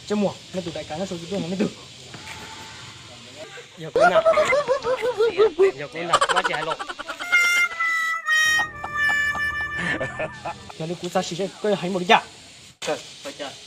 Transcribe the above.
Tsis muaj, nej tus daim kav nyob saum YouTube no nej twg? Yog kuv ntag, yog kuv ntag, koj tsis hais los. Yog li kuv xav sim seb koj yuav hais npaum li cas.